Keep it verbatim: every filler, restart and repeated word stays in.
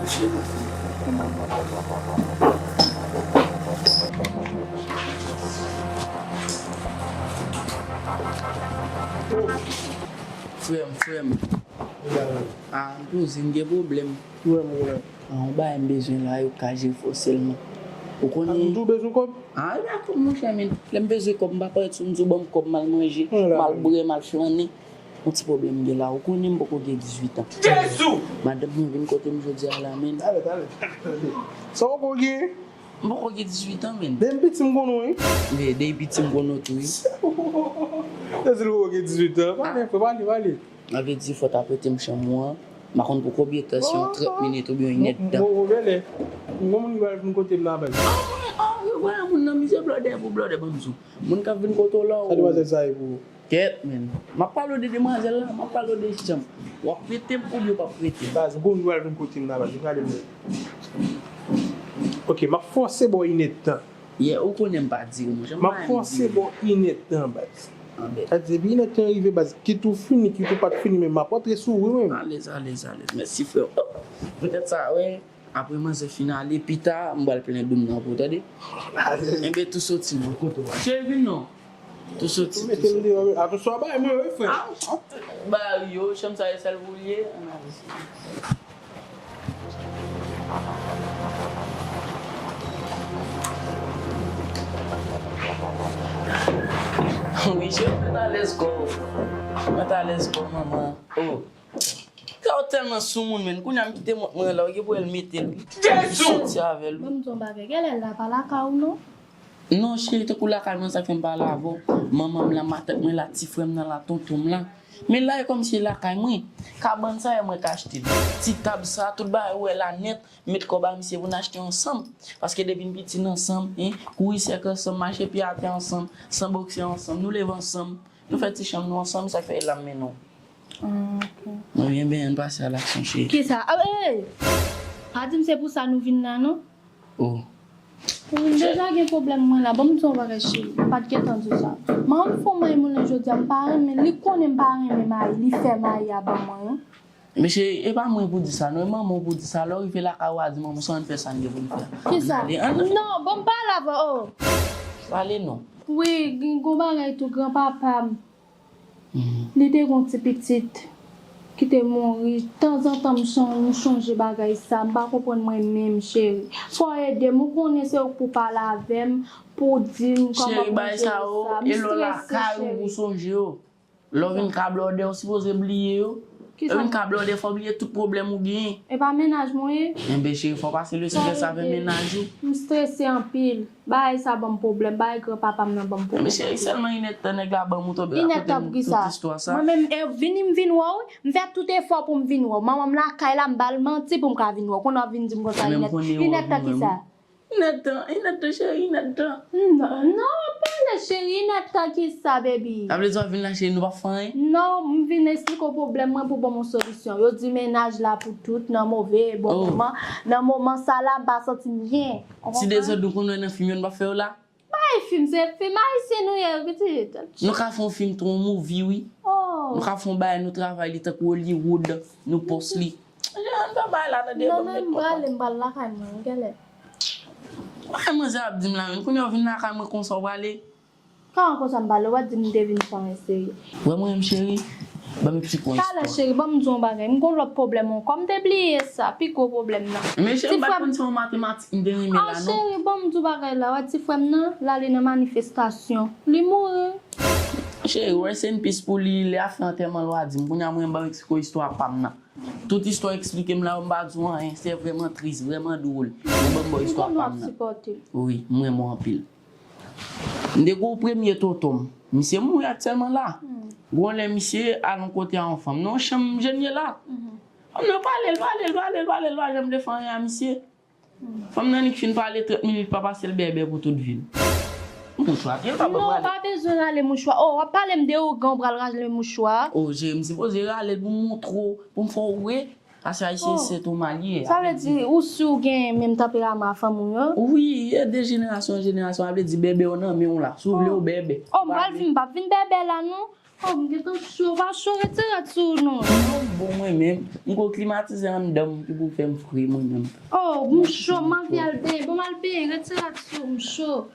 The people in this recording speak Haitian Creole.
Frè m, frè m. A, m poze, m gen pwoblèm. Ki pwoblèm ou gen la? A, yon bagay m bezwen la, yo ka jere fò sèlman. Ou konnen. A, m tou bezwen kòb? A, dakò, monchè, men lè m bezwen kòb, m pa parèt sou m di w ban m kòb, m al manje, m al bwè, m al flannen. Yon ti pwoblèm m gen la, ou konnen m poko gen dizuit an. Jezi! Madanm mwen vin kote m jodi a la, men. Talè, talè, talè. Sa w poko gen? M poko gen dizuit an, men. Depi piti m konn ou, wi. Men, depi piti m konn ou tou, wi. Depi l poko gen dizuit an. Pale, frè, pale, pale. Sa vle di, fò w ta prete m chanm ou an. M pa konn pou konbyen tan, si yon trant minit oubyen yon inèdtan. Bon, bon, bèlè. M gon moun ki pral vin kote m nan baz. A, mwen, a, yo, vwala moun nan, mizè blòdè pou blòdè, ban m di w. Moun k ap vin kote w la, sa demwazèl sa ye pou ou? Kèt, men. M ap pale w de demwazèl la, m ap pale w de janm. W ap prete m oubyen w p ap prete m? Baz, gon moun pral vin kote m la, baz. Gade m. Ok, m ap fòse ba w inèdtan. Yeah, ou konnen m pa dire, monchè. M ap fòse ba w inèdtan, baz. Sa di, depi inèdtan rive, baz, kit ou fini, kit ou pa t fini, men m ap antre sou ou, wi, men. Alèz, alèz, alèz. Mèsi, frè. Petèt sa, wè. Apre manzè fin ale, pita, m pral plen doum nan pou ou, tande? Enben, tou soti non, kote w a? Cheri, vin non. Tou soti, tou soti. Ou mete m deyò, wi. Atansyon a bagay mwen, wi, frè. A, ba yo, chanm sa e sèl pou l ye. Ann ale. Wi, cheri, mwen t alèz kò. Mwen t alèz kò, manman. Oh. Sa w tèlman soumoun, men. Kounye a m kite mont mwen la, ou gen pou wè l mete l, wi. Jezi! Soti avè l, wi. Ban m di w yon bagay. Genlè l la pa lakay ou, non? Non, cheri, tankou lakay mwen, sa k fè m pale avè w. Manman m la, matant mwen la, ti frè m nan la, tonton m la. Men la, e kòmsi e lakay mwen. Kabann sa, e mwen k achte l. Ti tab sa, tout bagay ou wè la nèt, met kòb a misye pou n achte ansanm. Paske depi n piti n ansanm, en, kouri sèk ansanm, mache pye atè ansanm, san bòksè ansanm, nou leve ansanm, nou fè ti chanm nou ansanm, sa k fè e la m mennen w. Ah, ok. Mwen byen, ben, ann pase a laksyon, cheri. Kisa? Ah, ey! Pa di m se pou sa nou vin la, non? Oh. Wi, m deja gen pwoblèm mwen la. Ban m di w yon bagay, cheri. M pa t gentan di w sa. Manman m fè yon mayi moulen jodi a, m pa renmen. Li konnen m pa renmen mayi. Li fè mayi a ban mwen, wi. Men cheri, e pa mwen pou di sa, non. E manman w pou di sa. Lè w rive lakay ou, w a di manman w sa, ann fè sa n gen pou n fè. Kisa? Ann ale, ann. Non, ban m pale avè w, oh. Pale non. Wi, gen yon bagay tou, granpapa m. Li te gon ti pitit ki te mouri. Tanzantan m chon-, m chonje bagay sa. M pa konprann mwen menm, cheri. Fò w ede m. Ou konnen se ou k pou pale avè m, pou w di m kòman pou m jere sa. M strese, cheri. Cheri, bagay sa yo, e lè w lakay ou pou sonje yo. Lè w vin ka blòdè, ou sipoze bliye yo. Lè w vin ka blòdè, fò w bliye tout pwoblèm ou genyen. E pa mennaj mwen ye? Enben, cheri, fò w pase le strès avè mennaj ou. M strese anpil. Bagay sa ban m pwoblèm, bagay granpapa m nan ban m pwoblèm. Men cheri, sèlman inèdtan nèg la ban m ou tonbe rakonte m tout istwa sa. Mwen menm, e, vini m vin wè w, m fè tout efò pou m vin wè w. Manman m lakay la, m ba l manti pou m ka vin wè w. Kounye a w vin di m konsa, inèdtan kisa? Inèdtan, inèdtan cheri, inèdtan. Non, non, pale cheri, inèdtan kisa, baby? Sa vle di w ap vin la cheri, nou p ap fè anyen? Non, m vin esplike w pwoblèm mwen pou ban m yon solisyon. Yo di mennaj la pou tout, nan move, bon moman. Nan moman sa la, m pa santi m byen. Ti dezòd nou konn wè nan fim yo, nou p ap fè yo la? Bay fim, se fim ayisyen nou ye, pitit. Nou ka fè yon fim tou, yon movie, wi. Oh. Nou ka fè yon bagay, nou travay li tankou Hollywood, nou pòs li. Jan, ann fè bagay la, tande, ban m met pòt la. Non, non, m prale, m pral lakay mwen, genlè. Bagay manzè ap di m la, men kounye a w vin lakay mwen konsa w prale. Kòman konsa m pale, w pa di m te vin fè anyen serye. Wè mwen menm cheri, ban m eksplike w yon istwa. Talè cheri, ban m di w yon bagay, m gon lòt pwoblèm ankò, m te bliye sa, pi gwo pwoblèm nan. Men cheri, m pa t konn se yon matematik m te renmen la non. Ah, cheri, ban m di w bagay la, wè ti frè m nan, l ale nan manifestasyon, li mouri. Cheri, rest in peace pou li, lè a fè antèman l, w a di m. Kounye a mwen, ban m eksplike w istwa pa m nan. Tout istwa w eksplike m la yo, m pa di w anyen, se vrèman tris, vrèman dwòl. Men ban m ba w istwa pa m nan. Wi, m renmen w anpil. M te gen yon premye tonton m. Misye mouri aktyèlman la. Gon lè misye al yon kote a yon fanm. Nan yon chanm jèn ye la. Fanm nan pale l, pale l, pale l, pale l, pa janm te fè anyen a misye. Fanm nan nik fin pale trant minit pa pase l bèbè pou tout vi l. Mouchwa, gen pa ban pale. Non, pa bezwen rale mouchwa. Oh, w ap pale m de ougan, w pral rale mouchwa. Oh, je, m sipoze rale l pou m montre w, pou m fè w wè. Paske ayisyen se tou mal ye. Sa vle di, ou si w gen menm tanperaman a fanmi w yo? Wi, e de jenerasyon an jenerasyon, sa vle di bèbè w nan men w la. Si w vle w bèbè. Oh, m pral vin, m p ap vin bèbè la, non. Oh, m gentan cho, pa cho, retire rad sou ou non. Bon, mwen menm, m gon klimatizè anndan m ki pou fè m fre mwen menm. Oh, m cho, m anvi al benyen. Bon, m al benyen, retire rad sou ou, m cho.